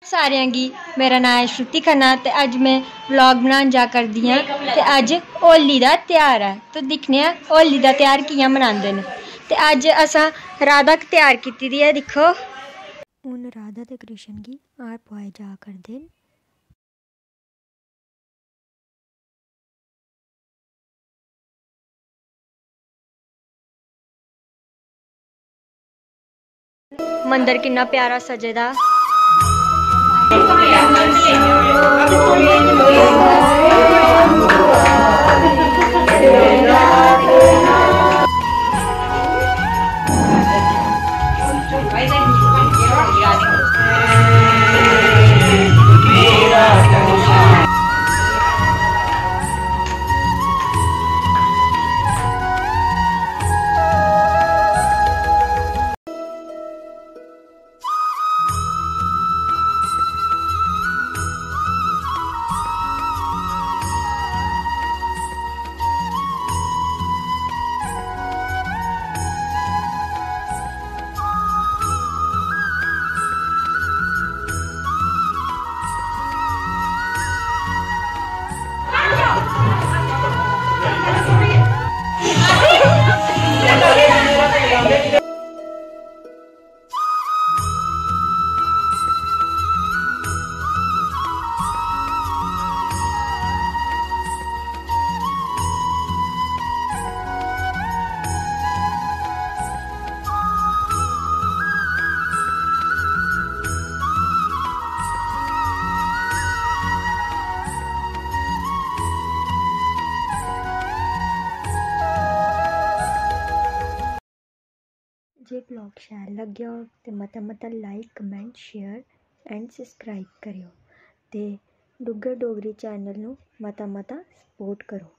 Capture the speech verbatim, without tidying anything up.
सारेआं गी, मेरा नांऽ ऐ श्रुति खन्ना ते अज्ज में व्लॉग बनान जा करदी आं। ते अज्ज होली दा ध्यार ऐ, तो दिक्खने आं होली दा ध्यार कि'यां मनांदे न। ते अज्ज असां राधा त्यार कीती दी ऐ, दिक्खो। हून राधा ते कृष्ण गी हार पोआए जा करदे न। मंदर किन्ना प्यारा सजे दा। जे vlog शैल लग्गेआ होग ते मता मता like, comment, share and subscribe करेओ ते डुग्गर डोगरी channel नू मता मता support करो।